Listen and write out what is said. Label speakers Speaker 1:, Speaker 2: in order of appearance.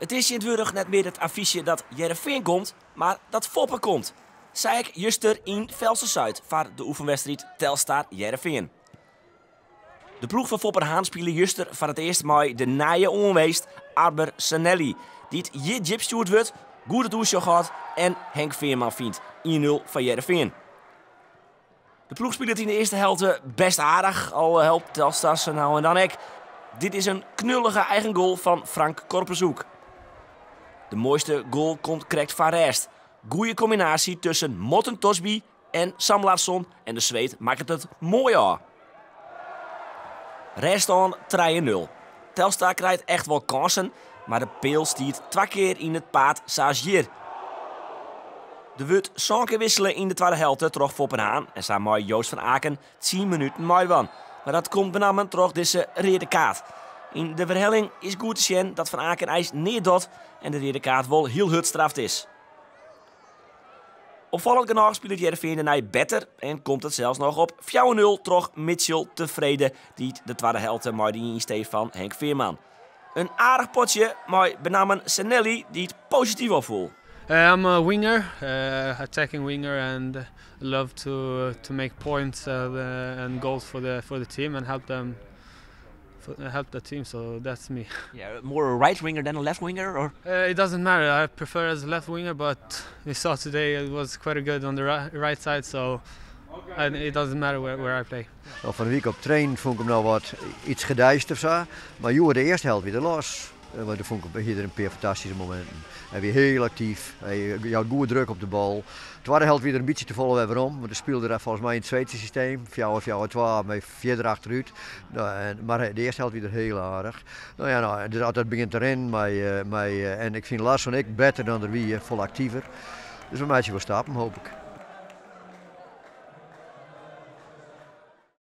Speaker 1: It is tsjintwurdich net mear it affysje dat Hearrenfean komt, mar dat Foppe komt, sei ik juster yn Velsen-Zuid foar de oefenwedstriid Telstar-Hearrenfean. De ploech fan Foppe de Haan spile juster foar it earst mei de nije oanwinst Arber Zeneli, dy't hjir djip stjoerd wurdt, goed it oersjoch hâldt en Henk Veerman fynt. 1-0 foar Hearrenfean. De ploech spilet yn de earste helte best aardich, al helpt Telstar se no en dan ek. Dit is in knullige eigen goal fan Frank Korpershoek. De moaiste goal komt krekt foar rêst. Goeie kombinaasje tusken Morten Thorsby en Sam Larsson en de Sweed makket it moai ôf. Rêststân 3-0. Telstar krijt echt wol kânsen, mar de peal stiet twa kear yn it paad sa as hjir. Der wurdt sân kear wissele yn de twadde helte troch Foppe de Haan en sa mei Joost van Aken tsien minuten meidwaan. Mar dat komt benammen troch dizze reade kaart. Yn de werhelling is goed te sjen dat Van Aken eins neat docht en de reade kaart wol hiel hurd straft is. Opfallend genôch spilet Hearrenfean dêrnei better en komt it sels noch op 4-0 troch Mitchell te Vrede, dy't de twadde helte meidie yn stee fan Henk Veerman. In aardich potsje mei benammen Zeneli, dy't posityf opfoel.
Speaker 2: I'm a winger, attacking winger and love to make points and goals for the team and help them help the team. So that's me.
Speaker 1: Yeah, more a right winger than a left winger, or?
Speaker 2: It doesn't matter. I prefer as a left winger, but we saw today it was quite good on the right side. So and it doesn't matter where I play.
Speaker 3: Nou, fan 'e wike op trainen fûn ik him no wat iets gedeisd of sa. Mar hjoed de earste helte wie er los. Want doe fûn ik hie er in pear fantastyske mominten. Hy wie hiel aktyf, hy jout goed druk op de bal. Twadde helte wie er in bytsje te folle wer werom, want doe spile er folgens my yn it Sweedske systeem, 4-4-2 mei fierder achterút. No, en, mar de earste helte wie er hiel aardich. No ja, no, dus as dat begjint te rinnen mei, en ik fyn Larsson ek better dan er wie, folle aktiver. Dus we meitsje wol stappen, hoopje ik.